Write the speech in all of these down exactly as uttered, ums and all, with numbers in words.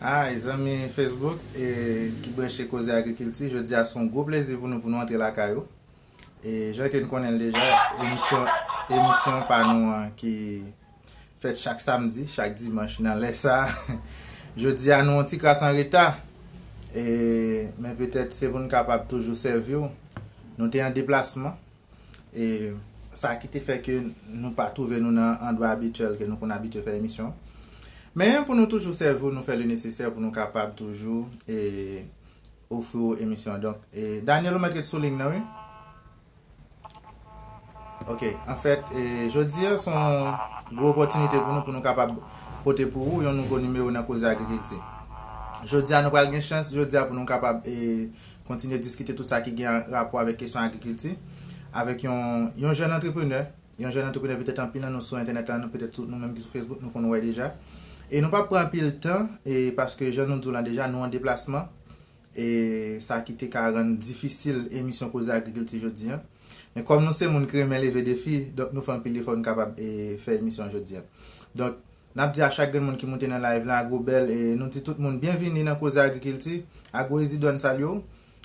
Hi, zanmi Facebook e, ki branche Koze Agrikilti. Jodi a se yon gwo plezi pou nou, pou nou antre lakay ou. E jan ke nou konnen l deja, emisyon, emisyon pa nou an ki fèt chak samdi, chak dimanch nan lè sa. Jodi a nou yon ti kras an reta. E, men petèt se pou nou kapab toujou sèvi w. Nou te an deplasman. E sa ki te fè ke nou pa twouve nou nan andwa abityèl ke nou konn abitye fè emisyon. Men pou nou toujou sèvi w, nou fè le nesesè pou nou kapab toujou e, ofri w emisyon an. Donk, e, Daniel, ou mèt ret sou liy nan, wi. Ok, anfèt, e, jodi a se yon gwo opòtinite pou nou, pou nou kapab pote pou ou yon nouvo nimewo nan Koze Agrikilti. Jodi a nou pral gen chans, jodi a pou nou kapab e, kontinye diskite tout sa ki gen rapò avèk kesyon agrikilti, avèk yon, yon jèn antreprenè, yon jèn antreprenè petèt anpil nan nou sou entènèt la, nou petèt tout nou menm ki sou Facebook, nou konn wè deja. E nou p ap pran anpil tan, e paske jan nou di w la deja, nou an deplasman, e sa ki te ka rann difisil emisyon Koze Agrikilti jodi a. Men kòm nou se moun ki renmen leve defi, donk nou fè anpil efò nou kapab e, fè emisyon an jodi a. Donk, n ap di a chak grenn moun ki moute nan live la, Agro Bèl, e nou di tout moun byenvini nan Koze Agrikilti. Agro Isidòn salye w.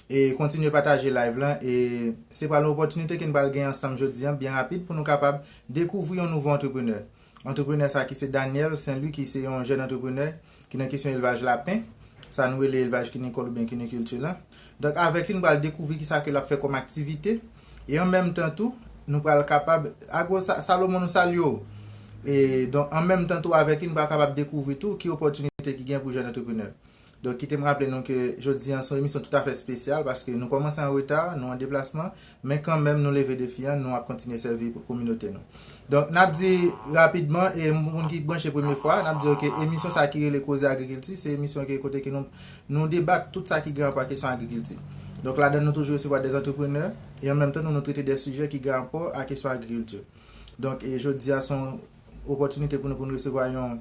E kontinye pataje live la. E se pral yon opòtinite ke n pral gen ansanm jodi a, byen rapid, pou nou kapab dekouvri yon nouvo antreprenè. Antreprenè sa ki se Daniel Saint Louis, ki se yon jèn antreprenè ki nan kesyon elvaj lapen. Sa nou rele elvaj kinikòl oubyen kinikilti la. Donk, avèk li, nou pral dekouvri kisa ke l ap fè kòm aktivite. E an menm tan tou, nou pral kapab, Agro Sa-, Salomon, nou salye w. E donk, an menm tan tou, avèk li, nou pral kapab dekouvri tou ki opòtinite ki gen pou jèn antreprenè. Donk, kite m raple nou ke jodi a se yon emisyon toutafè espesyal paske nou kòmanse an reta, nou an deplasman, men kanmenm nou leve defi a, nou ap kontinye sèvi pou kominote nou. Donk, n ap di rapidman, e moun ki branche premye fwa, n ap di yo ke emisyon sa ki rele Koze Agrikilti, se emisyon ke kote ke nou, nou debat tout sa ki gen rapò ak kesyon agrikilti. Donk, ladan nou toujou resevwa de antreprenè, e an menm tan nou, nou trete de sijè ki gen rapò ak kesyon agrikilti. Donk, e jodi a se yon opòtinite pou nou, pou nou resevwa yon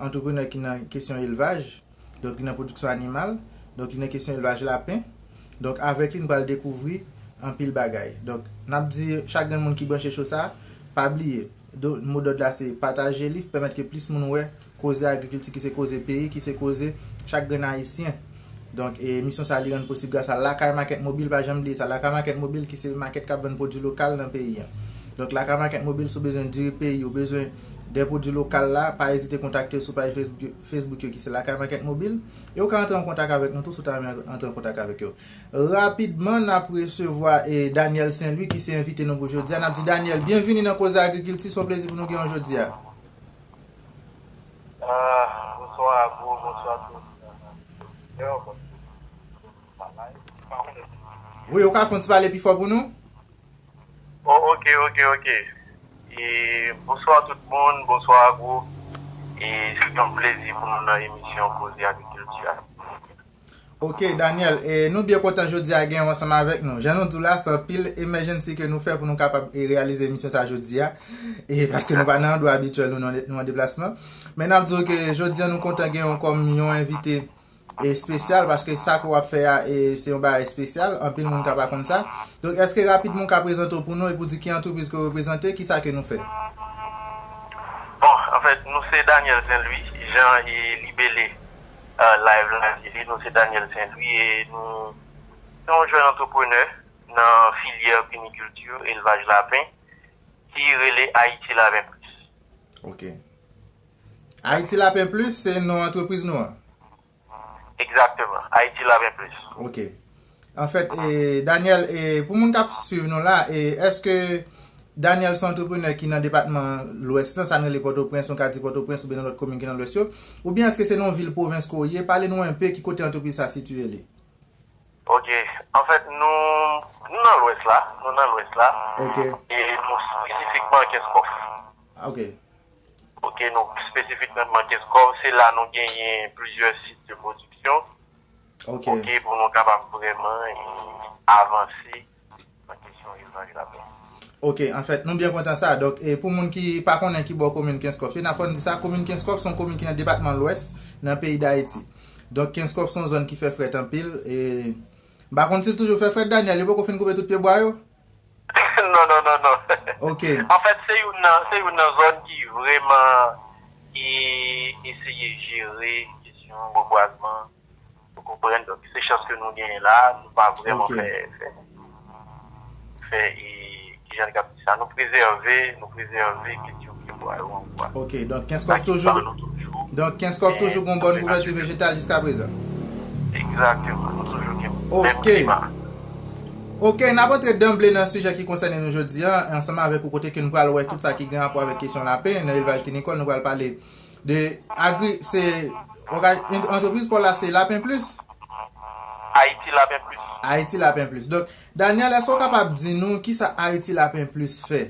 antreprenè ki nan kesyon elvaj, donk li nan pwodiksyon animal, donk li nan kesyon elvaj lapen. Donk avèk li, nou pral dekouvri anpil bagay. Donk, n ap di chak grenn moun ki branche cho sa, pa bliye, do, modòd la se pataje li, pèmèt ke plis moun wè koze agrikilti ki se koze peyi, ki se koze chak grenn ayisyen. Donk, e, emisyon sa a, li rann posib gras a Lakay Makèt Mobil, pa janm bliye sa, Lakay Makèt Mobil ki se makèt k ap vann pwodui lokal nan peyi a. Donk, Lakay Makèt Mobil, si w bezwen diri peyi, ou bezwen de pwodui lokal la, pa ezite kontakte yo sou paj Facebook, Facebook yo ki se Lakay Makèt Mobil. E ou ka antre an kontak avèk nou tou si w ta renmen antre an kontak avèk yo. Rapidman, n ap resevwa, e, Daniel Saint Louis ki se envite nou pou jodi a. N ap di Daniel, byenvini nan Koze Agrikilti, se yon plezi pou nou gen w jodi a. Ah, bonswa Agro, bonswa tout. Yo, bon. Wi, ou ka fè yon ti pale pi fò pou nou? Oh, ok, ok, ok. E, bonswa tout moun, bonswa Agro. E, se yon plezi pou nou nan emisyon Koze Agrikilti a. Ok, Daniel, e, nou byen kontan jodi a gen w ansanm avèk nou. Jan nou di w la, se anpil emergency ke nou fè pou nou kapab, e, reyalize emisyon sa jodi a. E, paske nou pa nan andwa abityèl nou, nou, nou an deplasman. Men n ap di w ke jodi a nou kontan gen w kòm yon envite, e, espesyal, paske sa ke w ap fè a, e, se yon bagay espesyal, anpil moun ka pa konn sa. Donk, èske rapidman w ka prezante w pou nou epi w di ki antrepriz ke w reprezante, ki sa ke nou fè? Bon, anfèt, nou se Daniel Saint Louis, jan e libele, e, live la di li, nou se Daniel Saint Louis e nou se yon jèn antreprenè nan filyè pinikilti, elvaj lapen, ki rele Ayiti Lapen Plis. Ok. Ayiti Lapen Plis, se non antrepriz nou an? Egzakteman. Ayiti Lapen Plis. Ok. Anfèt, e, Daniel, e, pou moun k ap swiv nou la, e, èske Daniel se yon antreprenè ki nan depatman Lwès lan, sa n rele Pòtoprens, nou ka di Pòtoprens oubyen nan lòt komin ki nan Lwès yo, oubyen èske se nan yon vil pwovens ke w ye? Pale nou enpe ki kote antrepriz sa sitiye li. Ok. Anfèt, nou, nou nan Lwès la. Nou nan Lwès la. Ok. E nou espesifikman Kenskòf. Ok. Ok, nou espesifikman Kenskòf. Se la nou genyen plizyè sit de pwodiksyon. Ok. Ok, pou nou kapab vrèman, e, avanse nan kesyon elvaj lapen. Ok, anfèt, nou byen kontan sa. Donk, e, pou moun ki pa konnen ki bò komin Kenskòf ye, n ap fò n di sa, komin Kenskòf se yon komin ki nan depatman Lwès, nan peyi Dayiti. Donk, Kenskòf se yon zòn ki fè frèt anpil. E, m pa konn si l toujou fè frèt, Daniel, li poko fin koupe tout pyebwa yo? Non, non, non, non. Ok. Anfèt, se youn nan, se youn nan zòn ki vrèman, ki eseye jere yon rebwazman, ou konprann? Donk, se chans ke nou genyen la, nou pa vrèman fè, fè, fè, e, kijan n ka di sa, nou prezève, nou prezève kilti pyebwa yo ankò. Ok, donk Kenskòf toujou, donk Kenskòf toujou gon bòn kouvèti vejetal jiska prezan. Egzakteman, nou toujou gen menm klima. Ok, n ap antre danble nan sijè ki konsène nou jodi a, ansanm avèk ou kote ke nou pral wè tout sa ki gen rapò avèk kesyon lapen nan elvaj kinikòl, nou pral pale de agri, se òga-, ant-, antrepriz pa w la se Lapen Plis? Ayiti Lapen Plis. Ayiti Lapen Plis. Donk, Daniel, èske w kapab di nou kisa Ayiti Lapen Plis fè?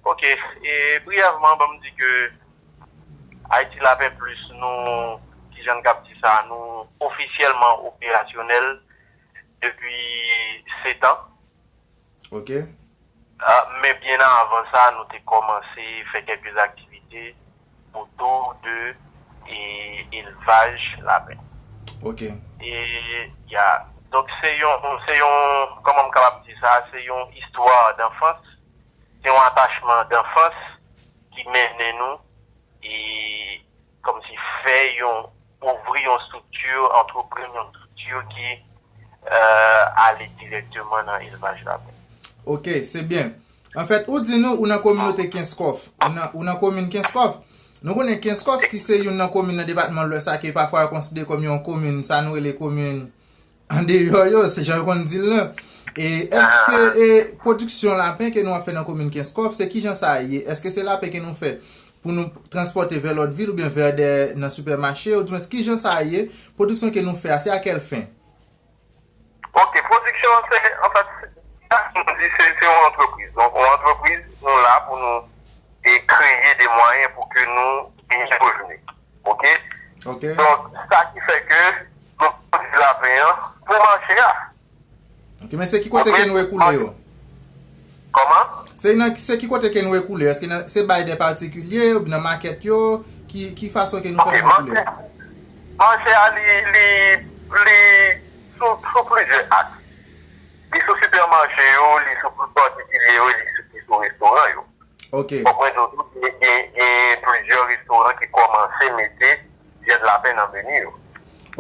Ok, e briyèvman, ban m di ke Ayiti Lapen Plis, nou, kijan n kab di sa, nou ofisyèlman operasyonèl depi sèt an. Ok. Ah, men byen avan sa, nou te kòmanse fè kèlke aktivite otou de, e, elvaj lapen. Ok. E, ya. Donk, se yon, se yon, kòman m kapab di sa, se yon istwa danfans, se yon atachman danfans ki mennen nou, e, kòmsi fè yon, ouvri yon estrikti, antreprann yon estrikti ki, euh, ale dirèkteman nan elvaj lapen. Ok, se byen. Anfèt, ou di nou, ou nan kominote Kenskòf. Ou nan, ou nan komin Kenskòf. Nou konnen Kenskòf ki se youn nan komin nan depatman Lwès la, ke pafwa yo konsidere kòm yon komin, sa nou rele komin andeyò yo, se jan yo konn di l lan. E èske, e, pwodiksyon lapen ke nou ap fè nan komin Kenskòf, se kijan sa ye? Èske se lapen ke nou fè pou nou transpòte vè lòt vil oubyen vè dè nan sipèmache, oudimwens kijan sa ye? Pwodiksyon ke nou fè a, se a kèl fen? Ok, pwodiksyon an, se, anfèt, se, sa nou di, se, se yon antrepriz. Donk, yon antrepriz, nou la pou nou, e, kreye de mwayen pou ke nou genyen revni. Ok? Ok. Donk, sa ki fè ke nou pwodui lapen an pou mache a. Ok, men se ki kote ke nou ekoule yo? Kòman? Se nan, se ki kote ke nou ekoule? Èske nan, se bay de patikilye, oubyen nan makèt yo? Ki, ki fason ke nou fè nou ekoule? Mache a, li, li, li sou, sou plizyè aks. Li sou sipèmache yo, li sou patikilye yo, li sou, li sou restoran yo. Ok. Fòk mwen di w tou, gen, gen, gen plizyè restoran ki kòmanse mete vyand lapen nan meni yo.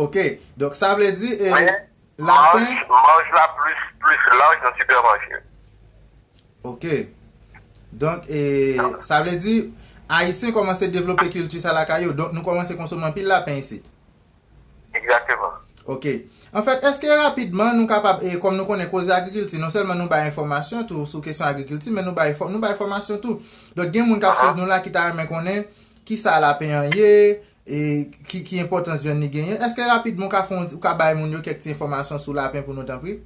Ok. Donk, sa vle di, e, men, lapen, maj, maj la plis, plis laj nan sipèmache. Ok. Donk, e, sa vle di, Ayisyen kòmanse devlope kilti sa lakay yo. Donk, nou kòmanse konsome anpil lapen isit. Egzakteman. Ok. Anfèt, èske rapidman nou kapab, e, kòm nou konnen koze agrikilti, non sèlman nou bay enfòmasyon tou sou kesyon agrikilti, men nou bay fò-, nou bay fòmasyon tou. Donk, gen moun k ap swiv nou la ki ta renmen konnen kisa lapen an ye, e ki, ki enpòtans vyann li genyen. Èske rapidman ou ka fè yon, ou ka bay moun yo kèk ti enfòmasyon sou lapen pou nou, tanpri?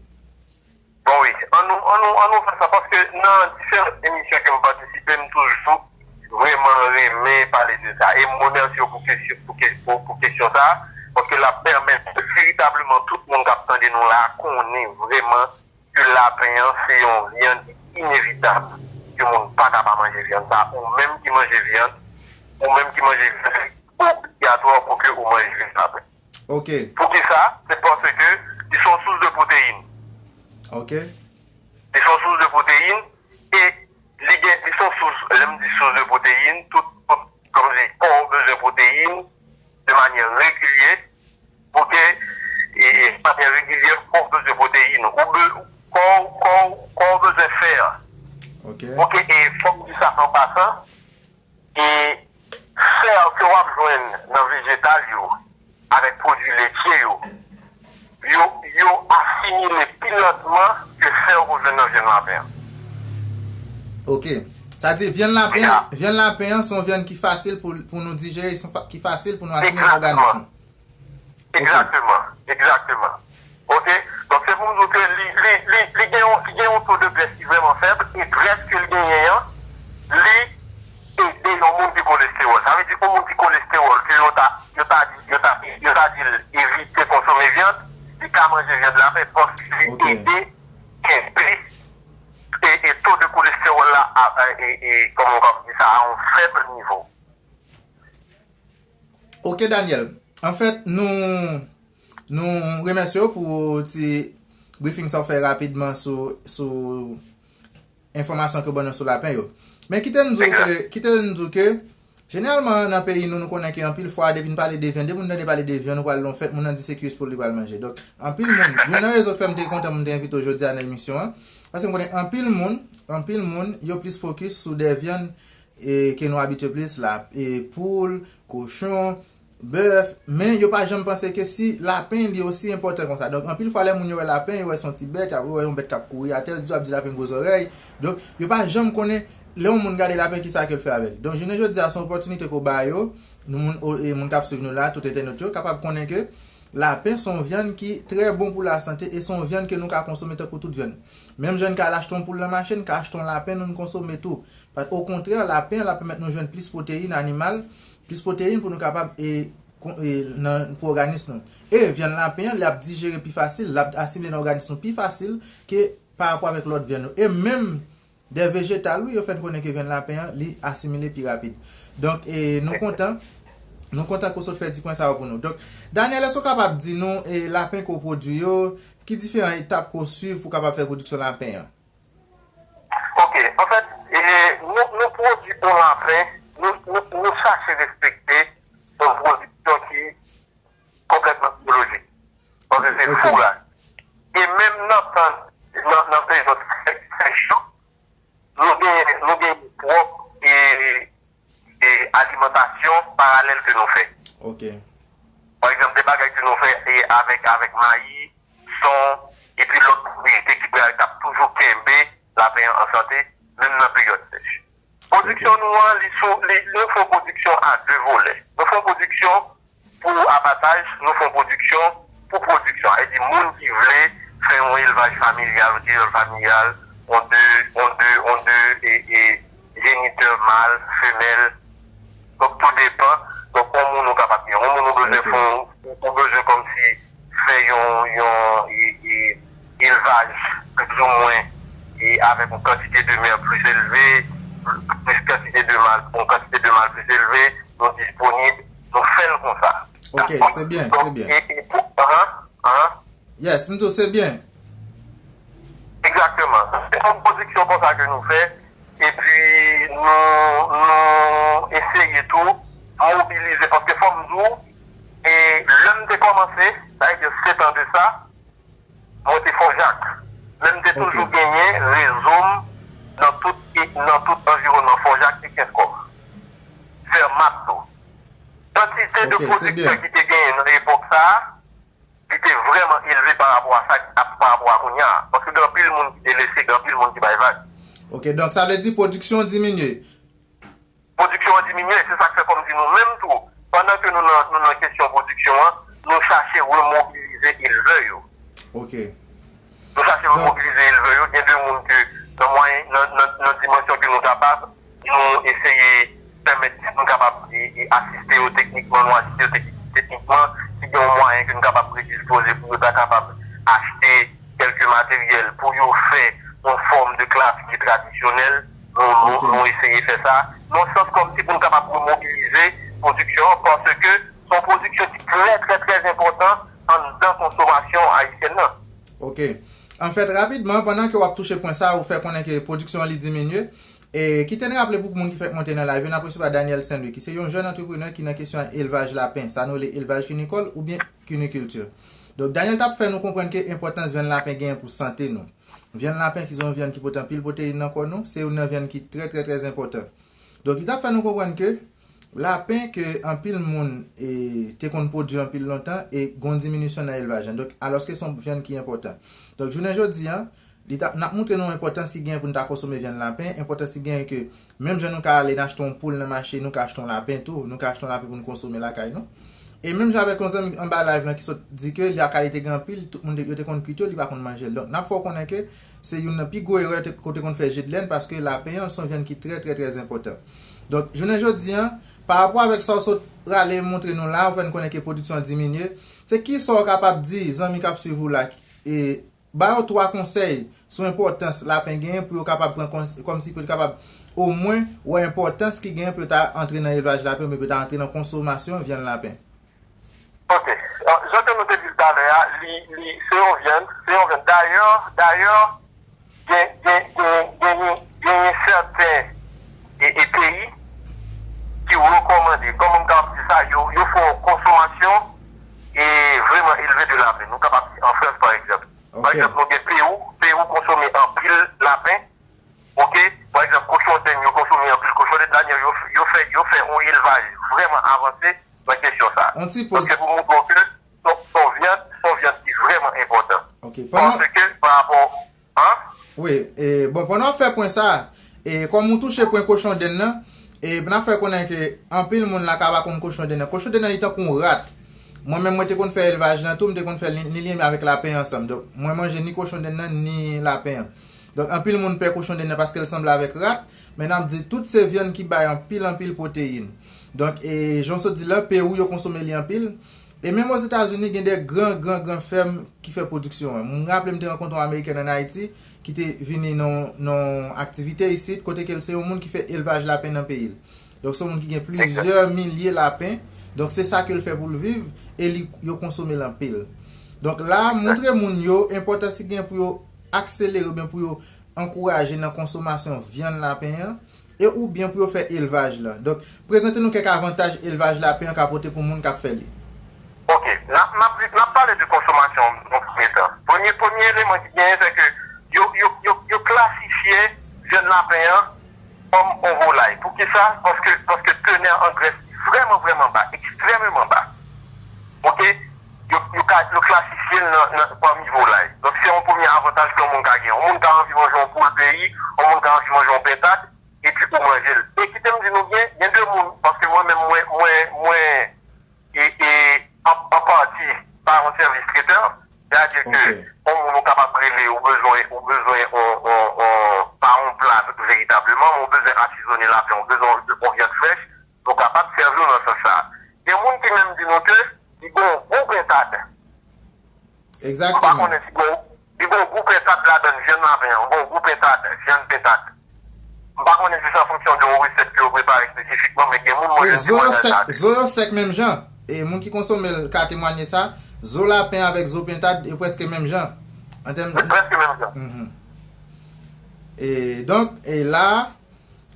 Bon, wi. An nou, an nou, an nou fè sa, paske nan diferan emisyon ke m patisipe, m toujou vrèman renmen pale de sa. E m remèsye w pou kesyon, pou ke-, pou, pou kesyon sa, paske l ap pèmèt veritableman tout moun k ap tande nou la konnen vrèman ke lapen an se yon vyann ki inevitab, ke moun pa ka pa manje vyann sa. Ou menm ki manje vyann, ou menm ki manje vyann, se obligatwa pou ke ou manje vyann lapen. Ok. Poukisa? Se paske li se yon sous de pwoteyin. Ok. Li se yon sous de pwoteyin e li gen, li se yon sous, lè m di sous de pwoteyin, tout, tout, kòmsi kò w bezwen pwoteyin de manyè regilye, pou ke, e, e, de manyè regilye, kò w bezwen pwoteyin. Ou be-, kò w, kò w, kò w bezwen fè. Ok. Ok, e fò m di sa an pasan, e fè ke w ap jwenn nan vejetal yo avèk pwodui letye yo, yo, yo asimile pi lantman ke fè w jwenn nan vyann lapen an. Ok. Sa di, vyann lapen an, vyann lapen an se yon vyann ki fasil pou, pou nou dijere, se yon fa-, ki fasil pou nou asimile nan òganis nou. Egzakteman. Ok. Egzakteman. Egzakteman. Ok? Donk, se pou m di w ke li, li, li, li gen yon, li gen yon to de grès ki vrèman fèb, e grès ke l genyen an, li ede yon moun ki kolestewòl. Sa vle di, yon moun ki kolestewòl, ke yo ta, yo ta di, yo ta, yo ta di l evite konsome vyann, li ka manje vyann lapen paske li ede kenbe, e, e to de kolestewòl la, a, a, e, e, kòman w ka di sa, a yon fèb nivo. Ok, Daniel. Anfèt, nou, nou remèsye w pou ti briefing sa w fè rapidman sou, sou enfòmasyon ke w ban nou sou lapen yo. Men kite n di w ke, kite n di w ke, Jeneralman, nan peyi nou, nou konnen ke anpil fwa, depi n pale de vyann, depi moun tande pale de vyann, ou pral nan fèt, moun nan di se kwis poul li pral manje. Donk, anpil moun, youn nan rezon k fè m te kontan pou m te envite w jodi a nan emisyon an, paske m konnen anpil moun, anpil moun, yo plis fokis sou de vyann e, ke nou abitye plis la, e, poul, kochon, bèf, men yo pa janm panse ke si lapen li osi enpòtan konsa. Donk, anpil fwa, lè moun yo wè lapen, yo wè se yon ti bèt, yo wè yon bèt k ap kouri atè, yo di, yo ap di lapen gwo zòrèy. Donk, yo pa janm konnen, lè yon moun gade lapen, kisa ke l fè avè l. Donk, jounen jodi a, se yon opòtinite ke w ba yo, nou moun, o, e, moun k ap swiv nou la, tout entènot yo, kapab konnen ke lapen se yon vyann ki trè bon pou lasante e se yon vyann ke nou ka konsome tankou tout vyann. Menm jan n ka al achte yon poul nan mache, n ka achte yon lapen, nou, n konsome tou. Pa, okontrè, lapen an, l ap pèmèt nou jwenn plis pwoteyin animal, plis pwoteyin pou nou kapab, e, kon-, e, nan, pou òganis nou. E vyann lapen an, l ap dijere pi fasil, l ap asimile nan òganis nou pi fasil ke pa rapò avèk lòt vyann yo. E menm de vejetal, wi, yo fè n konnen ke vyann lapen an, li asimile pi rapid. Donk, e, nou kontan, nou kontan ke w sot fè ti pwen sa yo pou nou. Donk, Daniel, èske w kapab di nou, e, lapen ke w pwodui yo, ki diferan etap ke w swiv pou w kapab fè pwodiksyon lapen an? Ok, anfèt, e, nou, nou pwodui yon lapen, nou, nou, nou chache respekte yon pwodiksyon ki konplètman byolojik. Paske se fouraj. E menm nan tan, nan, nan peryòd sèch, sèch yo, nou gen, nou gen pwòp, e, e alimantasyon paralèl ke nou fè. Ok. Pa egzanp, de bagay ke nou fè, e, avèk, avèk mayi, son, epi lòt pwopriyete ki pral, k ap toujou kenbe lapen an an sante, menm nan peryòd sèch. Pwodiksyon nou an, li sou, li, nou fè yon pwodiksyon a de volè. Nou fè yon pwodiksyon pou abataj, nou fè yon pwodiksyon pou pwodiksyon. Sa vle di, moun ki vle fè yon elvaj familyal, yon kreyòl familyal, on de, on de, on de, e, e, jenitè mal, femèl. Donk, tou depan. Donk, yon moun ou kapab gen, yon moun ou bezwen fè, ou, ou bezwen kòmsi fè yon, yon, e, e, elvaj, plizoumwen, e avèk yon kantite de mè plis elve, plis kantite de mal, yon kantite de mal plis elve, nou disponib, nou fè l konsa. Ok, se byen, se byen. E, e pou, ahan, ahan. Yes, m di w se byen. Egzakteman. Se yon pwodiksyon konsa ke nou fè, epi nou, nou eseye tou mobilize, paske fò m di w, e lè m te kòmanse, sa vle di sèt an de sa, mwen te Fò Jak. Men m te toujou genyen rezo m nan tout, nan tout anviwònman Fò Jak e Kenskòf. Fèmat tou. Kantite de pwodiksyon ki te genyen nan epòk sa a, li te vrèman elve pa rapò a sa, pa rapò a kounye a. Paske gen anpil moun ki te lese, gen anpil moun ki bay vag. Ok, donk sa vle di pwodiksyon diminye. Pwodiksyon an diminye, se sa k fè kòmsi nou menm tou, pandan ke nou nan, nou nan kesyon pwodiksyon an, nou chache remobilize elvè yo. Ok. Nou chache remobilize elvè yo. Gen de moun ke nan mwayen, nan, nan, nan dimansyon ke nou kapab, nou eseye pèmèt nou kapab e, e asiste yo teknikman, nou asiste yo tek-, teknikman, si gen yon mwayen ke nou kapab predispoze pou yo ta kapab achte kèlke materyèl pou yo fè yon fòm de klavye tradisyonèl, nou, nou, nou eseye fè sa. Nan sans kòmsi pou n kapab remobilize pwodiksyon an, paske se yon pwodiksyon ki trè, trè, trè enpòtan anndan konsomasyon ayisyèn nan. Ok. Anfèt, rapidman, pandan ke w ap touche pwen sa a, ou fè konnen ke pwodiksyon an li diminye. E kite n raple pou moun ki fèk monte nan live yo, n ap resevwa Daniel Saint Louis, ki se yon jèn antreprenè ki nan kesyon elvaj lapen, sa nou rele elvaj kinikòl oubyen kinikilti. Donk, Daniel t ap fè nou konprann ke enpòtans vyann lapen genyen pou sante nou. Vyann lapen ki se yon vyann ki pote anpil pwoteyin nan kò nou, se youn nan vyann ki trè, trè, trè enpòtan. Donk, li t ap fè nou konprann ke lapen ke anpil moun, e, te konn pwodui anpil lontan e gen yon diminisyon nan elvaj lan. Donk, alòske se yon vyann ki enpòtan. Donk, jounen jodi a, li t ap, n ap montre nou enpòtans ki genyen pou n ta konsome vyann lapen, enpòtans ki genyen ke menm jan nou ka ale n achte yon poul nan mache, nou ka achte yon lapen tou, nou ka achte yon lapen pou n konsome lakay nou. E menm jan avèk yon zanmi anba live lan ki sot di ke lakay li te gen anpil, tout moun te, yo te konn kwit yo, li pa konn manje l. Donk, n ap fè w konnen ke se youn nan pi gwo erè te, ke w te konn fè je de lèn, paske lapen an, se yon vyann ki trè, trè, trè enpòtan. Donk, jounen jodi a, pa rapò avèk sa w sot prale montre nou la, ou fè n konnen ke pwodiksyon an diminye. Se kisa w kapab di zanmi k ap swiv ou la, e, ba yo twa konsèy sou enpòtans lapen genyen pou yo kapab pran kons-, kòmsi pou yo kapab omwen wè enpòtans ki genyen pou yo ta antre nan elvaj lapen oubyen pou yo ta antre nan konsomasyon vyann lapen. Ok. Ah, jan ke nou te di l talè a, li, li, se yon vyann, se yon vyann. Dayè, dayè, gen, gen, gen, gen, genyen sèten e, e peyi ki kòmande, kòman m kapab di sa, yo, yo fè yon konsomasyon e vrèman elve de lapen. Nou kapab di an Frans, pa egzanp. Pa egzanp, nou gen Pewou, Pewou konsome anpil lapen, oke? Pa egzanp, kochon dend, yo konsome anpil kochon dend. Dayè, yo, yo fè, yo fè yon elvaj vrèman avanse nan kesyon sa. Yon ti poz. Donk, se pou montre w ke son, son vyann, son vyann ki vrèman enpòtan. Oke, pandan Paske, pa rapò, an? Wi, e, bon, pandan w ap fè pwen sa, e, kòm ou touche pwen kochon dend nan, e, n ap fè konnen ke anpil moun la ka pa konn kochon dend nan. Kochon dend nan, li tankou yon rat. Mwen menm, mwen te konn fè elvaj lan tou, m te konn fè li, li, li avèk lapen ansanm. Donk, mwen manje ni kochon dend nan, ni lapen an. Donk, anpil moun pè kochon dend nan paske l sanble avèk rat, men n ap di tout se vyann ki bay anpil, anpil pwoteyin. Donk, e, jan w sot di la, Pewou, yo konsome li anpil. E menm Ozetazini, gen de gran, gran, gran fèm ki fè pwodiksyon an. M raple m te rankontre yon Ameriken ann Ayiti ki te vini nan, nan aktivite isit, kote ke l se yon moun ki fè elvaj lapen nan peyi l. Donk, se yon moun ki gen plizyè milye lapen. Donk, se sa ke l fè pou l viv, e li, yo konsome l anpil. Donk, la, montre moun yo enpòtans ki gen pou yo akselere oubyen pou yo ankouraje nan konsomasyon vyann lapen an, e oubyen pou yo fè elvaj lan. Donk, prezante nou kèk avantaj elvaj lapen an ka pote pou moun k ap fè li. Oke, n ap, n ap, n ap pale de konsomasyon nan premye tan. Premye, premye eleman ki genyen, se ke yo, yo, yo, yo klasifye vyann lapen an kòm yon volay. Poukisa? Paske, paske tenè an grès li vrèman, vrèman ba, ekstrèmeman ba. Oke? Yo, yo ka, yo klasifye l nan, nan, pami volay. Donk, se yon premye avantaj ke yon moun ka gen. Yon moun ka anvi manje yon poul peyi, yon moun ka anvi manje yon pentad, epi ou manje l. E kite m di nou byen, gen de moun, paske mwen menm, mwen, mwen, mwen, e, e, an, an pati, pa yon sèvis tretè, sètadi ke yon moun ou kapab rele, ou bezwen, ou bezwen on, on, on, pa yon pla veritableman, men ou bezwen asizone lapen, ou bezwen on, on vyann frèch, nou kapab sèvi w nan sans sa. Gen moun ki menm di nou ke li gen yon gou pentad. M pa Egzakteman. konnen si gen, li gen yon gou pentad ladan l, vyann lapen an, gen yon gou pentad, vyann pentad. M pa konnen si se an fonksyon de yon resèt ke yo prepare espesifikman, men gen moun E manje ti zo yo mannjay sèk, sa tou. zo yo sèk menm jan. E moun ki konsome l ka temwanye sa, zo lapen avèk zo pentad, yo prèske menm jan. An tèm Yo prèske menm jan. Mhm. E donk, e la,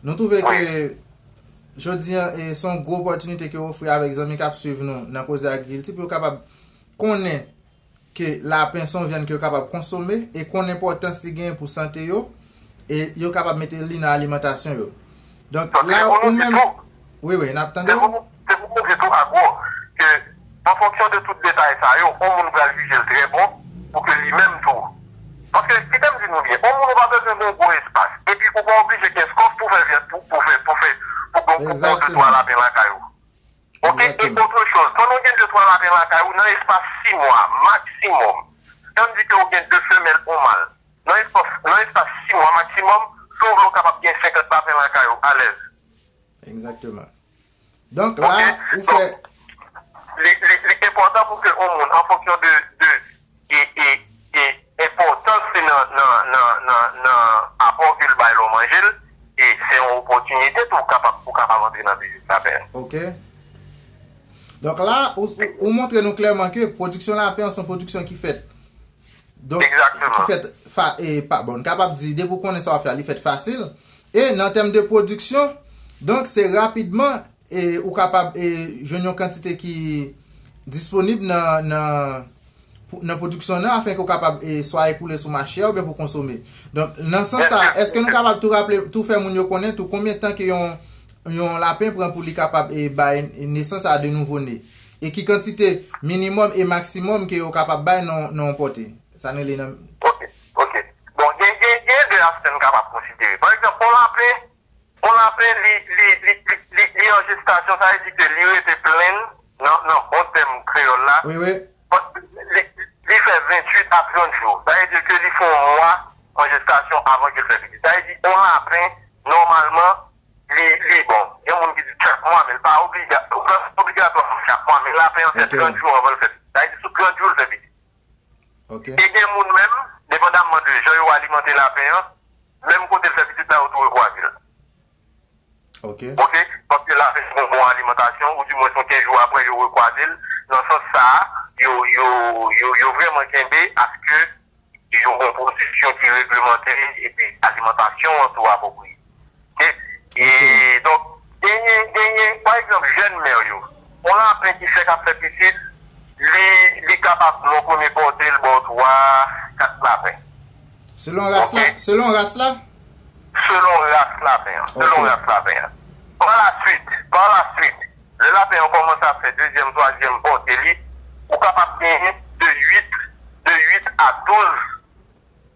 nou twouve Wi. ke jodi an, e se yon gwo opòtinite ke w ofri avèk zanmi k ap swiv nou nan Koze Agrikilti pou yo kapab konnen ke lapen se yon vyann ke yo kapab konsome e konn enpòtans li genyen pou sante yo, e yo kapab mete li nan alimantasyon yo. Donk, Donk, la, se pou ou nou di menm, tou, wi, wi, n ap tande se w. pou nou, se pou nou di tou, Agro, ke an fonksyon de tout detay sa yo, yon moun pral jije l trè bon pou ke li menm tou. Paske, kite m di nou byen, yon moun ou pa bezwen gen yon gwo espas, epi ou pa oblije gen kòf pou fè vyann, pou, pou fè, pou fè, pou gen, pou gen de twa Egzakteman. lapen lakay ou. Oke, e Egzakteman. otre choz, pandan w gen de twa lapen lakay ou, nan espas sis mwa, maksimòm, sa vle di ke w gen de femèl, yon mal, nan espas, nan espas sis mwa maksimòm, si w vle, w kapab gen senkant lapen lakay ou, alèz. Egzakteman. Donk, la, Oke? ou fè Donk, li, li, li enpòtan pou ke yon moun, an fonksyon de, de, e, e, e enpòtans li nan, nan, nan, nan, nan apò ke l bay lè w manje l, e se yon opòtinite tou ou kapab, ou kapab antre nan biznis lapen an. Oke. Donk la, ou, ou, ou montre nou klèman ke pwodiksyon lapen an se yon pwodiksyon ki fèt. Donk, ki Egzakteman. fèt fa, e, pa, bon, n kapab di, depi w konnen sa w ap fè a, li fèt fasil. E nan tèm de pwodiksyon, donk, se rapidman, e, ou kapab, e, jwenn yon kantite ki disponib nan, nan, pou, nan pwodiksyon nan, afenke w kapab, e, swa ekoule sou mache a oubyen pou konsome. Donk, nan sans sa, Byen si. èske nou kapab tou raple, tou fè moun yo konnen tou konbyen tan ke yon, yon lapen pran pou li kapab, e, bay nesans a de nouvo ne? E ki kantite minimòm e maksimòm ke yo kapab bay nan, nan yon pòte? Sa n rele nan Oke, oke. Bon, gen, gen, gen de aspè n kapab konsidere. Pa egzanp, yon lapen, yon lapen, li, li, li, li, li, li an jestasyon, sa vle di ke li rete plenn, nan, nan bon tèm kreyòl la. Wi, wi. Bon, li, li fè venntuit a trant jou. Sa vle di ke li fè yon mwa an jestasyon avan ke l fè pitit. Sa vle di, yon lapen, nòmalman, li, li bon. Gen moun ki di chak mwa, men l pa obliga-, obligatwa chak mwa, men lapen an fè Ok. trant jou anvan l fè pitit. Sa vle di, sou trant jou, l fè pitit. Ok. E gen moun menm, depandamman de jan yo alimante lapen an, menm kote l fè pitit la, yo tou rekwaze l. Ok. Ok? Paske lapen an gon bon alimantasyon, ou di mwen se yon kenz jou apre, yo rekwaze l. Nan sans sa a, yo, yo, yo, yo vrèman kenbe aske yo gon pwodiksyon ki reglemante, epi alimantasyon an tou apwopriye. Ok? E Ok. donk, genyen, genyen, pa egzanp, Selon ras la, ok, selon ras la? Selon ras lapen an. Selon, ok, ras lapen an. Pa la swit, pa la swit, lè lapen an kòmanse ap fè dezyèm, twazyèm pòte li, ou kapab genyen de uit, de uit a douz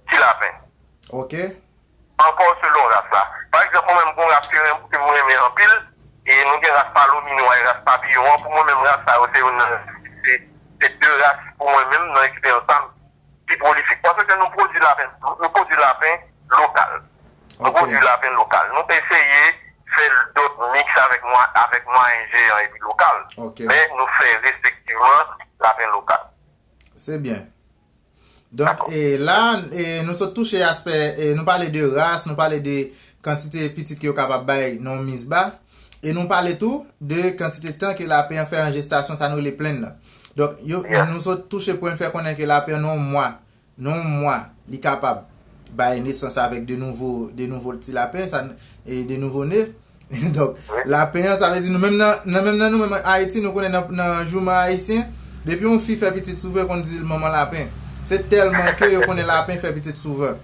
ti lapen. Ok. Ankò selon ras la. Pa egzanp, mwen menm, gon ras ke, ke mwen renmen anpil, e nou gen ras palomino a, e ras papiyon an. Pou mwen menm, ras sa yo, se youn nan, se, se de ras pou mwen menm, nan eksperyans pa m, ki pwolifik. Paske nou pwodui lapen, nou pwodui lapen lokal. Nou, ok, pwodui lapen lokal. Nou eseye fè dòt miks avèk mwa-, avèk mwayen jeyan epi lokal. Ok. Men nou fè respektivman lapen lokal. Se byen. Donk, dakò, e, la, e, nou sot touche aspè, e, nou pale de ras, nou pale de kantite pitit ke yo kapab bay nan yon miz ba, e nou pale tou de kantite tan ke lapen an fè an jestasyon, sa nou rele plenn nan. Donk, yo, yeah, nou sot touche pwen fè konnen ke lapen an nan yon mwa, nan yon mwa, li kapab bay nesans avèk de nouvo, de nouvo ti lapen, sa, e de nouvo ne. Donk, wi, lapen an, sa vle di nou menm nan, nan menm nan nou menm Ayiti, nou konnen nan, nan jouman ayisyen, depi yon fi fè pitit souvan, yo konn di l manman lapen. Se tèlman ke yo konnen lapen fè pitit souvan.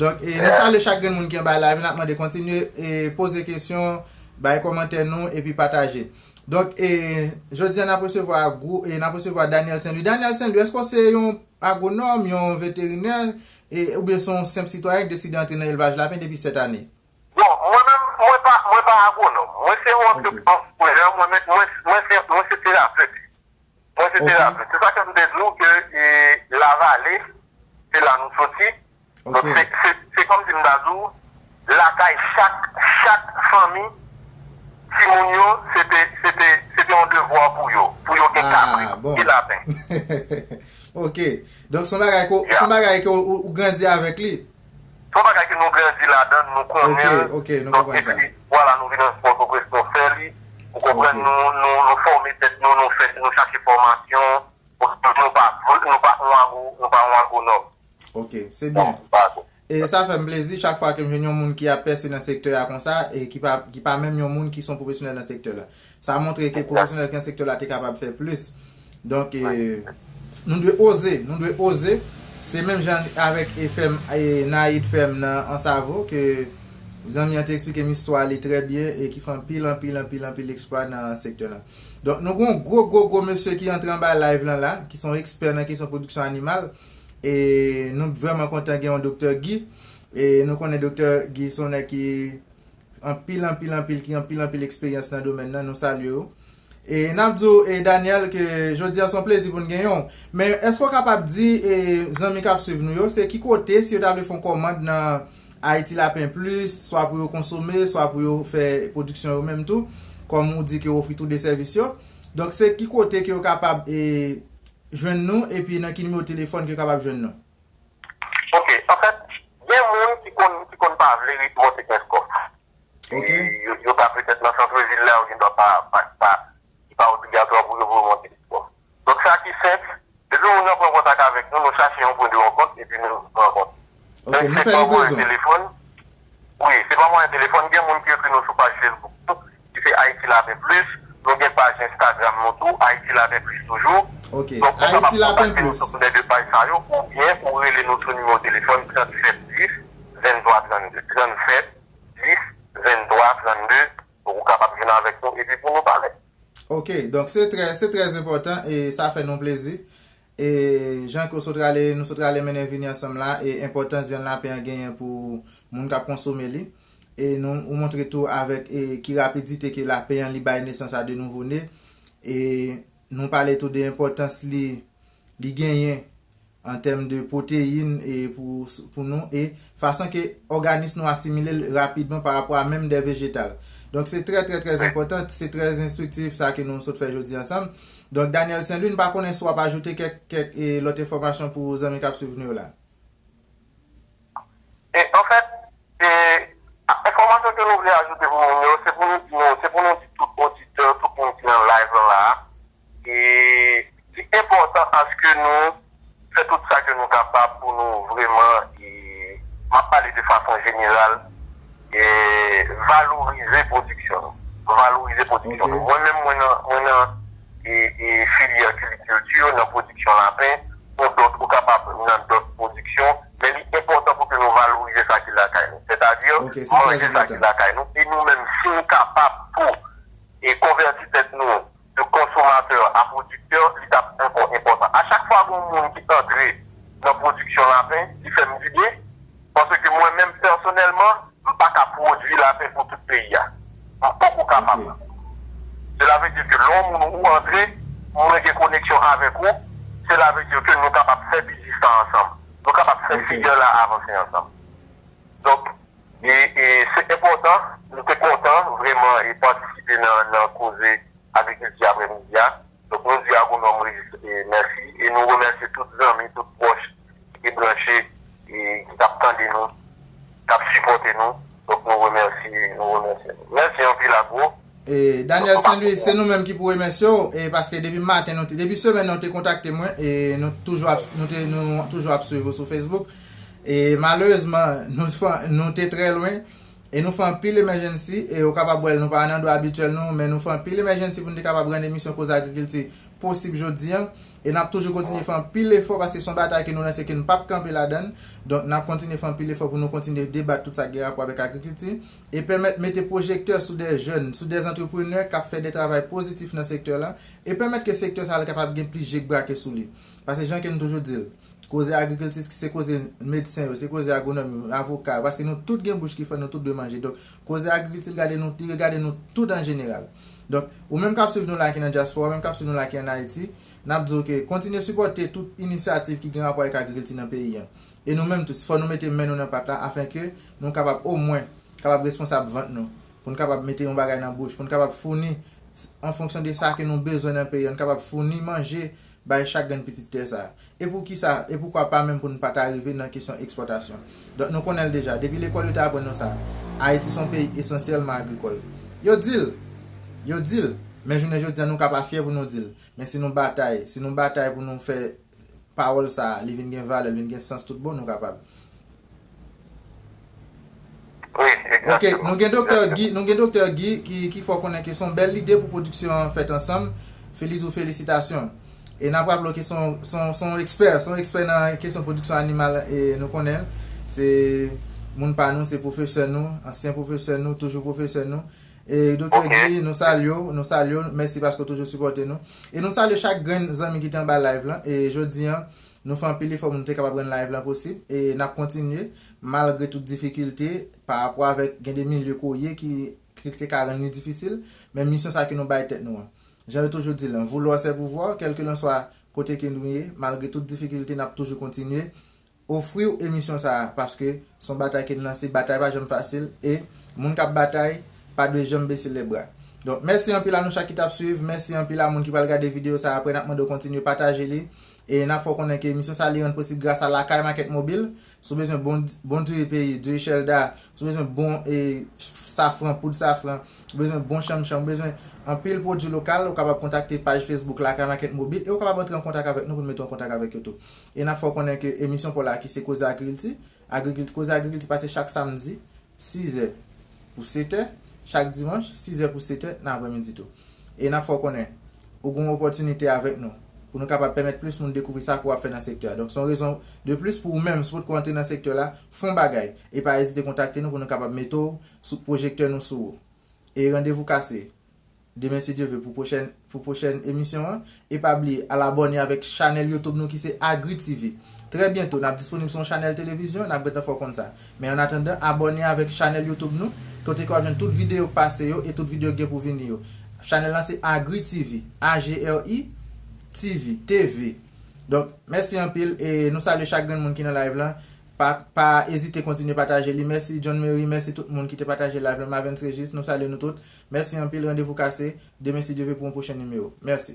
Donk, e, nou, yeah, salye chak grenn moun ki anba live, n ap mande kontinye e poze kesyon, bay kòmantè nou, epi pataje. Donk, e, jodi a n ap resevwa gwo, e, n ap resevwa Daniel Saint Louis. Daniel Saint Louis, èske w se yon agwonòm, yon veterinè, e, oubyen se yon senp sitwayen ki deside antre nan elvaj lapen depi sèt ane? Bon, mwen menm, mwen pa, mwen pa agwonòm. Mwen se yon, ok, antreprenè, mwen, mwen, mwen, mwen se, mwen se terapet. Mwen se, ok, terapet. Se sa ke m te di w ke, e, Lavale, se la nou soti. Ok. Donk, se, se, se kòmsi m ta di w, lakay chak, chak fanmi, timoun yo, se te, se te, se te yon devwa pou yo, pou yo gen, ah, kabrit, bon, gen lapen. Ok. Donk, se yon bagay ke, yeah, se yon bagay ke ou, ou, ou grandi avèk li. Se yon bagay ke nou grandi ladan, nou konnen l. Ok, ok, nou konprann sa. Donk, epi, vwala, nou vin nan Pòtoprens, nou fè li. Ou konprann, ok, nou, nou, nou fòme tèt nou, nou fè, nou chache fòmasyon. Nou pa, nou pa yon agwo-, nou pa yon agwonòm. Ok, se byen. Non, nou pa agwo-. E sa fè m plezi chak fwa ke m jwenn yon moun ki ap pèse nan sektè a konsa, e ki pa, ki pa menm yon moun ki se yon pwofesyonèl nan sektè la. Sa montre ke, exact, pwofesyonèl ki nan sektè la te kapab fè plis. Donk, e, wi, nou dwe oze, nou dwe oze. Se menm jan avèk e fèm, e Naïd fèm nan Ansavo, ke zanmi an te eksplike m istwa li trè byen e ki fè anpil, anpil, anpil, anpil eksplwa nan sektè la. Donk, nou gon gwo, gwo, gwo mesye ki antre anba live lan la, ki se yon ekspè nan kesyon pwodiksyon animal. E nou vrèman kontan gen yon Doktè Guy. E nou konnen Doktè Guy se yon nèg ki anpil, anpil, anpil, ki anpil, anpil eksperyans nan domèn nan. Nou salye w. E n ap di w, e, Daniel, ke jodi a se yon plezi pou n genyen w. Men èske w kapab di, e, zanmi k ap swiv nou yo, se ki kote, si yo ta vle fè yon kòmand nan Ayiti Lapen Plis, swa pou yo konsome, swa pou yo fè pwodiksyon yo menm tou, kòm ou di ke w ofri tou de sèvis yo. Donk, se ki kote ke yo kapab, e, jwenn nou, epi nan ki nimewo telefòn ke yo kapab jwenn nou? Ok, anfèt, gen moun ki konn, ki konn pa vle ret monte kenz kòb. Ok. E yo, yo ka petèt nan sant vil la, yo gendwa pa, pa, pa, li pa obligatwa pou yo, pou yo monte kenz kòb. Donk, sa ki senp, depi moun nan pran kontak avèk nou, nou chache yon pwen de rankont, epi nou rankontre. Ok, men nou fè livwezon. Telefòn, wi, se pa mwayen telefòn, gen moun ki ekri nou sou paj Facebook tou, ki se Ayiti Lapen Plis. Nou gen paj Instagram nou tou, Ayiti Lapen Plis toujou. Ok, donk, ou kapab kontakte nou sou de paj sa yo, oubyen ou rele nou sou nimewo telefòn trannsèt dis venntwa trannde. Trannsèt dis venntwa trannde, ou kapab jwenn avèk nou epi pou nou pale. Ok, donk se trè, se trè enpòtan e sa fè nou plezi. E jan ke w sot rale, nou sot rale mennen vini ansanm la, e enpòtans vyann lapen an genyen pou moun k ap konsome li. E nou, ou montre tou avèk, e, ki rapidite ke lapen an li bay nesans a de nouvo ne. E nou pale tou de enpòtans li, li genyen an tèm de pwoteyin e pou, pou nou, e fason ke òganis nou asimile l rapidman pa rapò a menm de vejetal. Donk, se trè, trè, trè enpòtan, se trè enstriktif sa ke nou sot fè jodi ansanm. Donk, Daniel Saint Louis, m pa konnen si w ap ajoute kèk, kèk, e, lòt enfòmasyon pou zanmi k ap swiv nou yo la. E, anfèt, e, a, enfòmasyon ke nou vle ajoute pou moun yo, se pou nou di nou, se pou nou di tout oditè, tout moun ki nan live lan la, e li enpòtan aske nou fè tout sa ke nou kapab pou nou vrèman, e, m ap pale de fason jeneral, e, valorize pwodiksyon nou. Valorize pwodiksyon nou. Ok. Mwen menm, mwen nan, mwen nan, e, e, filyè kilikilti, nan pwodiksyon lapen, ou dòt, ou kapab nan dòt pwodiksyon, men li enpòtan pou ke nou Manje sa ki lakay nou. E nou menm, si nou kapab tou e konvèti tèt nou de konsomatè a pwodiktè, li t ap ankò enpòtan. A chak fwa gen yon moun ki antre nan pwodiksyon lapen, li fè m dibyen, paske mwen menm pèsonèlman, m pa ka pwodui lapen pou tout peyi a. M poko kapab. Sela vle di ke lè yon moun ou antre, mwen gen koneksyon avèk ou, sela vle di ke nou kapab fè biznis la ansanm. Nou kapab fè filiè la avanse ansanm. Donk, e, e se enpòtan, nou te kontan vrèman e patisipe nan, nan koze agrikilti aprèmidi a. Donk, nou di agwonòm Régis, e, mèsi e nou remèsye tout zanmi, tout pwòch ki te branche e ki t ap tande nou, k ap sipòte nou. Donk, nou remèsye, nou remèsye nou. Mèsi anpil, Agwo. E, Daniel Saint Louis, se nou menm ki pou remèsye w, e paske depi maten, nou te, depi semèn nan, ou te kontakte mwen, e nou toujou ap, nou te, nou toujou ap swiv ou sou Facebook. E malerezman, nou, nou te trè lwen, e nou fè anpil emergency, e ou kapab wè l, nou pa nan dwa abityèl nou, men nou fè anpil emergency pou nou te kapab rann emisyon Koze Agrikilti posib jodi a. E n ap toujou kontinye fè anpil efò paske se yon batay ke nou lanse ke n p ap kanpe ladan l. Donk, n ap kontinye fè anpil efò pou nou kontinye debat tout sa ki gen rapò avèk agrikilti e pèmèt mete pwojektè sou de jèn, sou de antreprenè k ap fè de travay pozitif nan sektè la e pèmèt ke sektè sa a kapab gen plis je k brake sou li. Paske jan ke n toujou di l, koze agrikilti se koze medsen yo, se koze agwonòm yo, avoka yo, paske nou tout gen bouch ki fè, nou tout dwe manje. Donk, koze agrikilti gade nou, li regade nou tout an jeneral. Donk, ou menm k ap swiv nou la ki nan dyaspora, ou menm k ap swiv nou la ki an Ayiti, n ap di w ke kontinye sipòte tout inisyativ ki gen rapò avèk agrikilti nan peyi a. E nou menm tou, fò nou mete men nou nan pat la afenke nou kapab omwen kapab responsab vant nou, pou n kapab mete yon bagay nan bouch, pou n kapab founi, an fonksyon de sa ke nou bezwen nan peyi a, n kapab founi manje bay chak grenn pitit tè sa a. E poukisa, e poukwa pa menm pou n pa ta rive nan kesyon ekspòtasyon? Donk, nou konnen l deja, depi lekòl yo te aprann nou sa, Ayiti se yon peyi esansyèlman agrikòl. Yo di l, yo di l, men jounen jodi a, nou ka pa fyè pou nou di l. Men si nou batay, si nou batay pou nou fè pawòl sa a, li vin gen valè, li vin gen sans tout bon, nou kapab. Ok, nou gen Doktè Guy, nou gen Doktè Guy ki, ki fè w konnen ke se yon bèl lide pou pwodiksyon an fèt ansanm. Feliz ou felisitasyon. E n ap raple w ke se yon, se yon, se yon ekspè, se yon ekspè nan kesyon pwodiksyon animal, e nou konnen l. Se moun pa nou, se pwofesè nou, ansyen pwofesè nou, toujou pwofesè nou. E Doktè Guy, nou salye w, nou salye w, mèsi paske w toujou sipòte nou. E nou salye chak grenn zanmi ki te anba live lan. E jodi a, nou fè anpil efò pou nou te kapab rann live lan posib. E n ap kontinye, malgre tout difikilte, pa rapò avèk gen de milye ke w ye ki, ki te ka rann li difisil. Men misyon sa ke nou bay tèt nou an. Jan yo toujou di l, vouloir c'est pouvoir, kèlkelanswa kote ke nou ye, malgre tout difikilte, n ap toujou kontinye ofri w emisyon sa a, paske se yon batay ke n lanse, batay pa janm fasil, e moun k ap batay pa dwe janm bese lè bra. Donk, mèsi anpil a nou chak ki t ap swiv, mèsi anpil a moun ki pral gade videyo sa a apre, n ap mande w kontinye pataje li, e n ap fè w konnen ke emisyon sa a li rann posib gras a Lakay Market Mobile. Si w bezwen bon, bon diri peyi, diri Shelda, si w bezwen bon, e, safran, poud safran, ou bezwen bon chanmchanm, ou bezwen anpil pwodui lokal, ou kapab kontakte paj Facebook Lakay Market Mobile e ou kapab antre an kontak avèk nou pou n mete w an kontak avèk yo tou. E n ap fè w konnen ke emisyon pa w la ki se Koze Agrikilti, Agrikilti, Koze Agrikilti pase chak samdi, sizè pou setè, chak dimanch, sizè pou setè nan aprèmidi tou. E n ap fè w konnen, ou gen yon opòtinite avèk nou pou nou kapab pèmèt plis moun dekouvri sa ke w ap fè nan sektè a. Donk, se yon rezon de plis pou ou menm, si w potko antre nan sektè la, fè yon bagay. E pa ezite kontakte nou pou nou kapab mete w sou pwojektè nou sou ou. E randevou kase demen, si Dye ve, pou pwochèn, pou pwochèn emisyon an. E pa bliye, al abòne avèk chanèl YouTube nou ki se Agri T V. Trè byento, n ap disponib sou yon chanèl televizyon, n ap gentan fè w konn sa. Men annatandan, abòne avèk chanèl YouTube nou, kote ke w ap jwenn tout videyo k pase yo e tout videyo k gen pou vini yo. Chanèl lan se Agri T V, A G R I T V, T V. Donk, mèsi anpil e nou salye chak grenn moun ki nan live lan. Pa, pa ezite kontinye pataje li. Mèsi John Mary, mèsi tout moun ki te pataje live lan. Mavens Regis, nou salye nou tout. Mèsi anpil, randevou kase demen, si Dye ve, pou yon pwochen nimewo. Mèsi.